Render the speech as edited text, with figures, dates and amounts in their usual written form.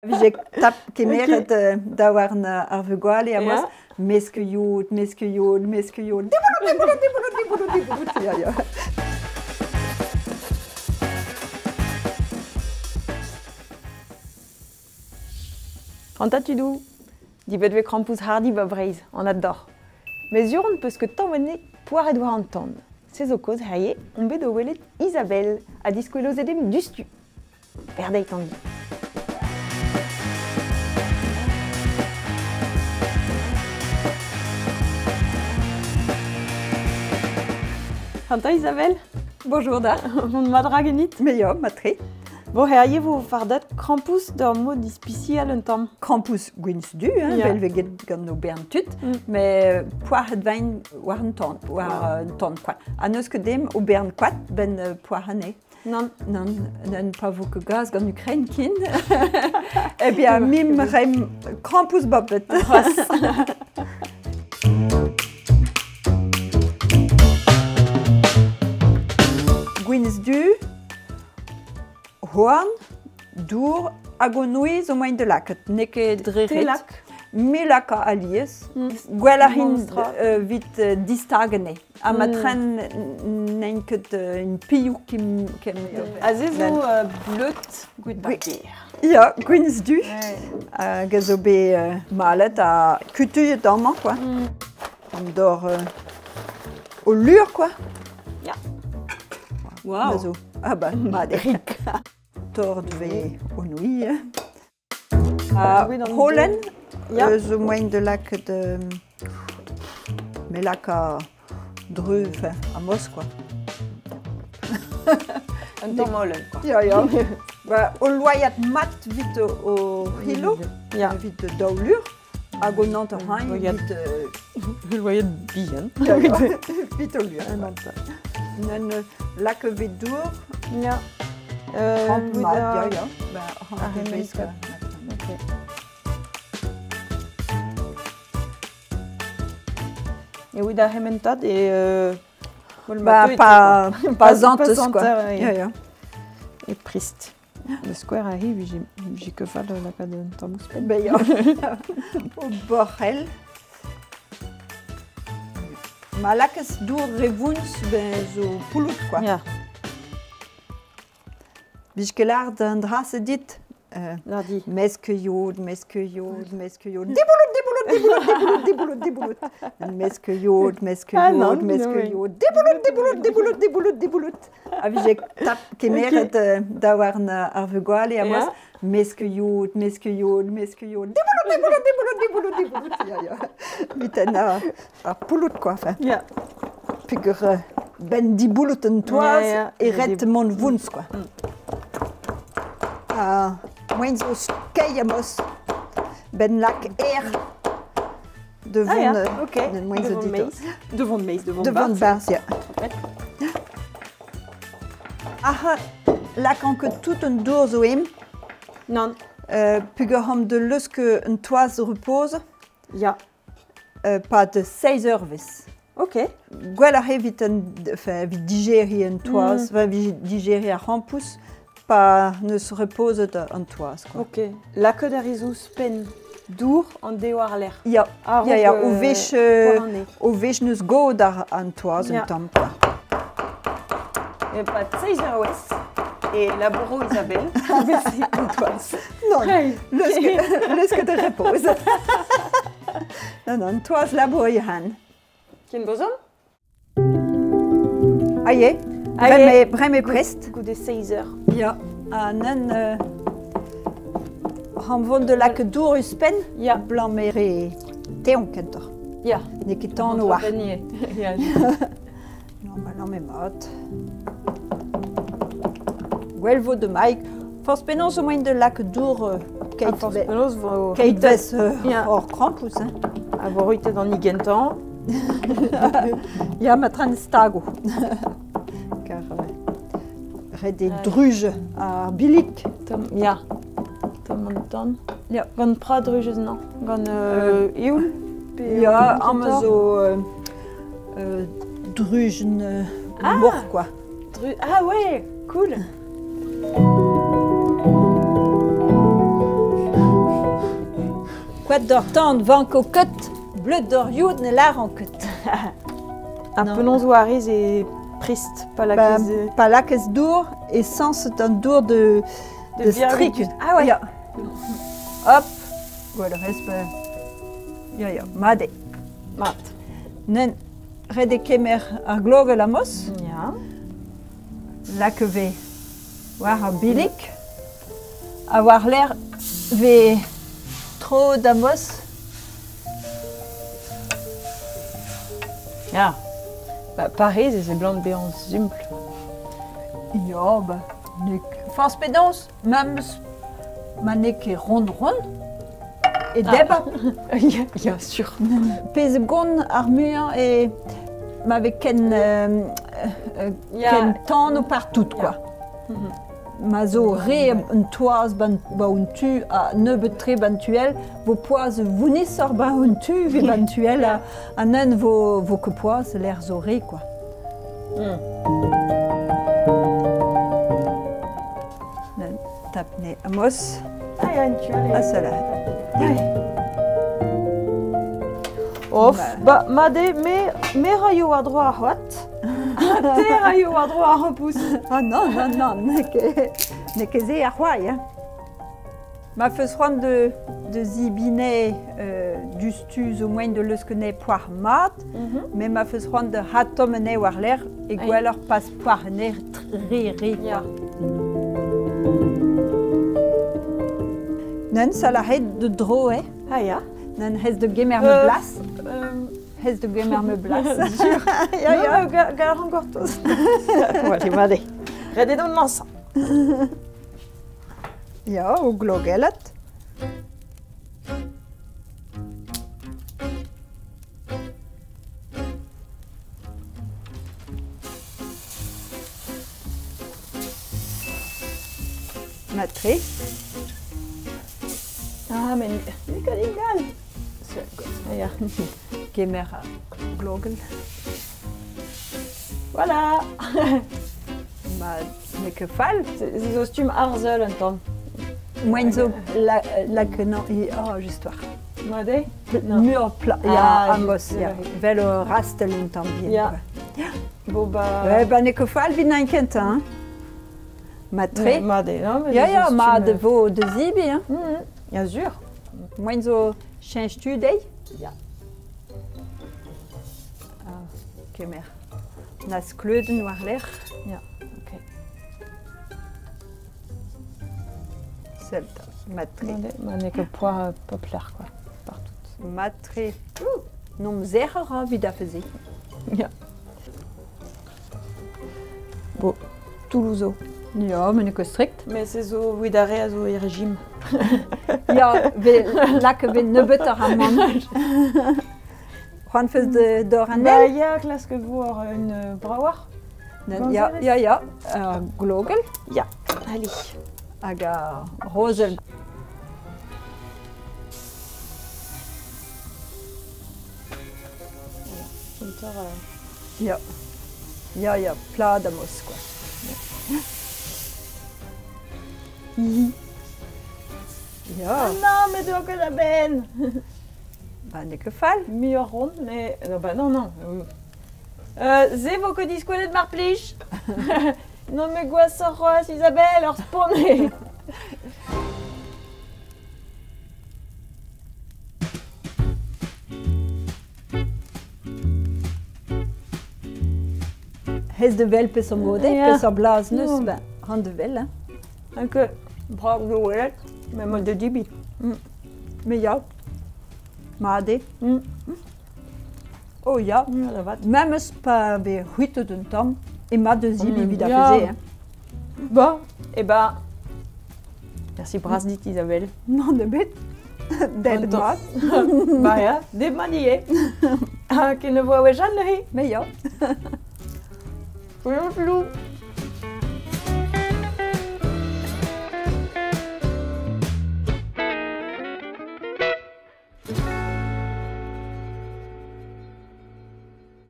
Vije tap kemeret daouarn ar vugale ha moas mesk yod, mesk yod, mesk yod. Diboulout, diboulout, diboulout, diboulout, diboulout. Ya, ya. Anta tudou, dibet vez krampouezh hardi ba Breizh, anat deoc'h. Met sur on peus ket tamm enne poaret war an tan. Se zo kaoz hirie on bet o welet Isabelle ha diskouelozet dimp diouzhtu. Perdeit Tangi. Anta Isabelle. Bonjour da. Mont mat ra ganit? Me ya, mat-tre. Bon, hirie vo fardet krampouezh d'ur mod ispisial un tamm. Krampouezh gwinz du, hein, Ya. vel veget gant o bern tud, met poac'het vein war an tan, war an tan koad. Ha n'eus ket dem o bern koad ben poac'h anezhe. Nann. Nann, nann, pa vo ket gaz gant Ukraine ken. Eh bien, mim rem krampouezh bopet. Gwinz du, houarn, dour hag o nouez zo moaien da lakaat. N'eo ket dre ret. Te lak. Me laka alies. Gwelloc'h int Monstra. evit distagen eo. Ha ma tren n'eint ket un pilhoù kem... kem Aze zo bleud gwit bar Ya, gwinz du. Hag a zo bet malet ha kutuilhet amañ, quoi. An dor o lur, quoi. Ya. Wow. Zo. Ah bah, mat eo. Tord vez o nouilh. Ha holen zo moaien da lakaat me laka dreu, enfin, amos, quoi. Un tamm holen, quoi. Ya, ya. Ba, o loaiad mat vit o c'hilo, Ya. evit daou lur, hag o nanter hañ evit... Loaiad bihan. Ya, ya. Vit o lur. Nen lak vet dour. Ya. Ramp mat, ya, ya. Ba, Ar ramp remez, quoi. Ok. E oud ar c'hementad e... Ba, pa, pa zantez, quoi. Ya, ya. E prist. Le square arrive, j'ai que fall lakaat un tamm ouzhpenn. Ben ya. O borc'hell. Ma lakez dour re vouns, ben zo poulout, quoi. Ya. Vije ket lâret an dra-se dit. Lardi. Mesk yod, mesk yod, mesk yod. Diboulout, diboulout, diboulout, diboulout, diboulout, diboulout. Mesk yod, mesk Ah, yod, non, mesk non, oui. yod. Diboulout, diboulout, diboulout, diboulout, diboulout. A vije tap kemeret daouarn ar vugale ha Ya. moas mesk yod, mesk yod, mesk yod. Diboulout, diboulout, diboulout, diboulout, diboulout. Ya, ya. Vit en ar poulout, quoi. Enfin, Ya. peogwir ben diboulout an toaz Ya, ya. e ret mont vouns, quoi. Ha moaien zo skeiñ amos ben lak aer de Ah, ya, vont, ok. moaien zo Devant dit. meiz. Devant meiz, devant De vont barz. barz, ya. Ouais. Aha, lak an ket tout an dour zo em, Nann. peogwir hom de leusk un toaz repose Ya. pa de 6 eurvezh. Ok. Gwelloc'h eo evit, an, enfin, evit digeriñ an toaz, enfin, evit digeriñ ar c'hampouezh, pa neus repozet an toaz, quoi. Ok. Lakaat a rez ouzhpenn dour an deo ar-lerc'h. Ya, A-raok, ya, ya, o wech, poar an eo. o wech neus god ar an toaz Ya. un tamm, quoi. E pad 6 eurvezh e labouro Isabelle vez an toaz. Non, Hey. leusk ket de repoz. Non, non, toaz labour eo han. Ken bozon? Aie, Aie. brem e, brem e prest. Goude 6 eur. Ya, ha nen han vont de lak dour ouzhpenn, Ya. blanc me re teon kentoc'h. Ya. N'eo ket tan oar. Ya. Non, ba non, mais mat. Gwell vo de maik. Forzh penaos zo moaien de lak dour keit Forzh penaos vo... keit vez Ya. hor krampouezh, hein. A vo roitet an igentañ. Ya, ma tren stago. Kar ret eo druj ar bilik. Tom, ya. Tom an tan. Ya. Gant pra drujez nañ. Gant eoul pe Ya, kentoc'h? amañ zo drujenn Ah. moc'h, quoi. Dru ah ouais, cool. Koad d'or tan vanko ket, bleud d'or youd ne laran ket. Un penaos oa rez e prist, pa lakez... Pa lakez dour, e sens un dour de strik. Ah ouais. Ya. Hop, gwell rez ba... Ya, ya, mat eo. Mat. Nen, ret eo kemer ar glogell amos. Ya. Lak ve war ar billig. Ha war-lerc'h ve tro d'amos. Ya. Ba, parez e seblant bezañ simpl. Ya, ba, n'eo forzh penaos, memes ma n'eo ket ront-ront, e debr. Ya, bien sûr. Pezh gont ar muiañ eo ma vez ken, ken tano partout, quoi. Ma zo re un toaz ban ba un tu ha nebeut-tre ban tuell, vo poazh vounisoc'h ba un tu evit ban tuell ha neun vo ket poazh lec'h zo re, quoi. Tap ne amos. Ah, ya, un tuell. Ha sell Off, ba, mat eo, me raio war-dro ar c'hoad. Ha te raio war-dro ar c'hampous. Ah non, non, non, n'eo ket se ar c'hoari. Hein. Ma feus c'hoant de zibinai diouzhtu zo moaien de leuskenai poar mat, met ma feus c'hoant de adtomm anezhe war-lerc'h e gwelloc'h pas poar anezhe re re quoi. Neuze, ça l'arrête de dro, eh? Ah ya. Neuze, hez de gemer me blas. Hez de gemer me blas. Sur. Ya, ya. Gall ran gortoz. Voilà, mat eo. Ret eo dont lañsañ. Ya, o glogellat. Mat-tre. Ah, mais n'eo ket ingal. Ya. Kemer ar glogell. Voilà. Ma n'eo ket fall. Se zo stumm arzel un tamm. Moaien zo lakenañ oh, just war. Mat eo? Mur plat, ya, amos, ya. Vel o rastel un tamm bihan. Ya. Bon, ba... Ouais, ba n'eo ket fall vit nain kentañ, hein. Mat-tre. Mat eo, non? Ya, ya, mat vo de zibi, hein. Bien sûr. Moaien zo cheñch tu dezhi? Ya. Ah, kemer. Na skleudenn war-lerc'h. Ya, ok. Sell mat-tre. Ma n'eo ket poar poplar, quoi. Partout. Mat-tre. N'omp zerr ra evit ar feze. Ya. Bon, Toulouzo. Ya, met n'eo ket strikt. Mais se zo evit ar re a zo e rejim. Ya, lak ve nebeutoc'h amann. C'hoant feus d'or an Ba ya, klask vo ur un bravoc'h. Ya, ya, ya, ar glogell. Ya, allez. Hag ar rozel. Ya, ya, ya, plad amos, quoi. Ya. Ah non, mais doa ket a-benn. Ba n'eo ket fall. Muioc'h ront, mais... Non, bah non, non. Se vo ket diskwelet mar plij. Non, mais gwashoc'h c'hoazh, Isabelle, ur spont eo. Hez de vel peseurt mod eo, peseurt blaz neus, ba, ran de vel, hein. Hag brav zo welet, met mod de dibi. Mais ya, mat eo. Oh ya, da vat. Memes pa vez c'hwitet un tamm, emañ da zibi evit ar feze, hein. Bon, et ben, merci bras dit Isabelle. Non, ebet. Debret mat. Ba ya, debret mat ivez. Ha ken ne vo a wech all neuze. Mais ya. Flou.